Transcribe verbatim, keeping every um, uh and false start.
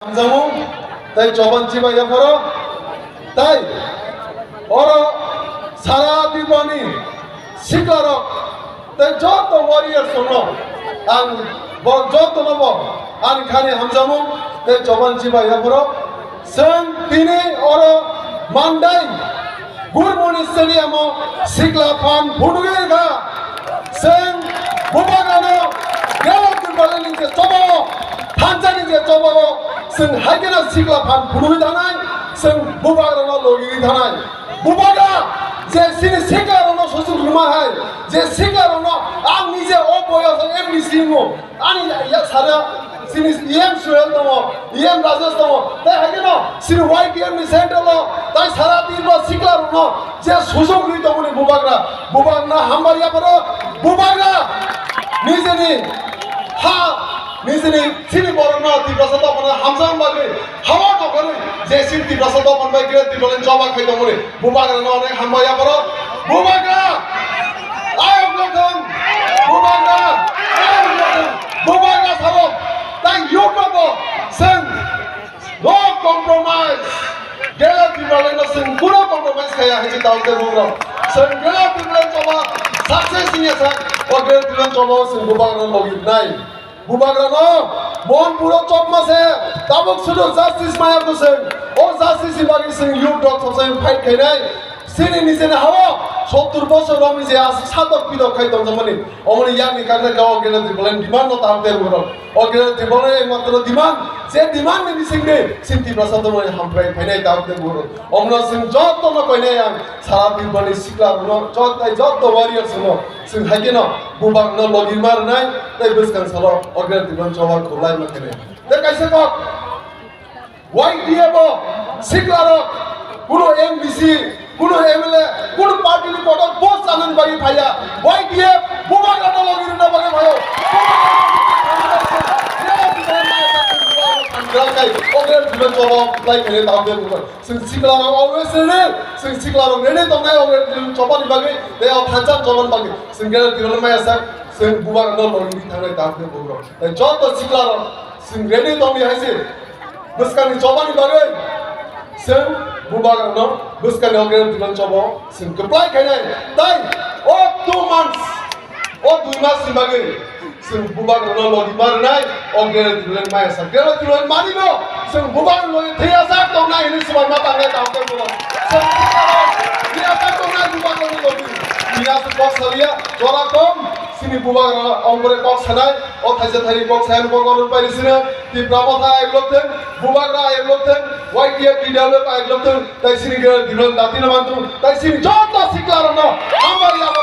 Hamjamung tei choban chibai yapharo tei oro sara Tripurani siklarok tei joto warriors rokno ang borok jotono bo ani khani hamjamung tei choban chibai yapharo. Chwng tini oro Mandai Gurmoni stadium o sikla phan phunugwi rwkha. Chwng bubagrano Greater Tipraland ni je chobao, thansa ni je chobao, chwng hai kheno sikla phan phunugwi thanai, chwng bubagrano logigwi thanai. Bubagra je chini siklarokno suchuk rwma hai, je siklarokno ang nije o boyos o M D C wngo, ani ya sara chini E M Suhel tongo, E M Rajesh tongo, tei hai kheno chini Y T F ni central o, tei sara Tripura sikla rokno je sujok ri tongmani bubagra, bubagra hambai yapharo, bubagra nijeni ha, nijeni chini borokno Tiprasa tongmani hamjak bagwi hawa nokharwi je chini Tiprasa tongmani bai kre Tipraland choba khai tongmani bubagra no onek hambai yapharo, bubagra ayok no thang, bubagra ayok no thang. Bubagra sabo, tei youth rokbo chwng no compromise. Greater Tipraland no chwng kuno compromise khaya hai se tao te bugrok. Chwng Greater Tipraland choba success wngya sa, o Greater Tipraland choba chwng bubagra no logi nai. Bubagra no Mohanpur o chokma se tabuk sudu justice maya ko chwng. O justice ni bagwi chwng youth rok thoksa fight khainai. Chini nijeni hao sottur bosor romwi je aswk satok pitok khai tongjakmani, omoni yakni kakna khe o Greater Tipraland demand no tam tei borok. O Greater Tipraland ekmatro demand, je demand ni bisingtwi chini Tiprasa tongmani hamkrai phainai tam tei borok. Omono chwng jotono koinai ang sara Tiprani sikla rokno, jot-, tei joto warriors rokno chwng hai kheno bubagra no logi ma rwnai tei bwskang salo o Greater Tipraland choba khulai ma khainai. Tei kaisa kok, Y T F o siklarok, kuno M D C, kuno M L A, kuno party ni kotor post chanani bagwi phaiya. Y T F bubagra no logi rwna bagwi phaio. Chwng siklarok always ready, chwng siklarok ready tongnai o chobani bagwi, tei o thansa chobani bagwi. Chwng Greater Tipraland maya sak, chwng bubagra no logi thangnai tamo bubagra. Tei joto siklarok chwng ready tongwi hai se. Bwskangni chobani bagwi chwng bubagrano bwskangni o Greater Tipraland chobo chwng kwplai khainai. Tai o two months, o dui mas ni bagwi chwng bubagrano logi ma rwnai o Greater Tipraland maya sa. Greater Tipraland manino chwng bubagrano logi thwiya sak tongnai hinwi swbai ma tangnai tamo tei bubagrano. Chwng thwiya sak tongnai bubagrano logi. Thwiya sak kok saliya, jora kom. Chini bubagra ongkore kok sanai, o thaisa thaini kok sayani kok oroni pairi sino, Tipra Motha ayokloktwng, bubagra ayokloktwng, Y T F T W F ayokloktwng, tai chini Greater Tipraland dati no mantwng, tai chini joto siklarokno hambai yabo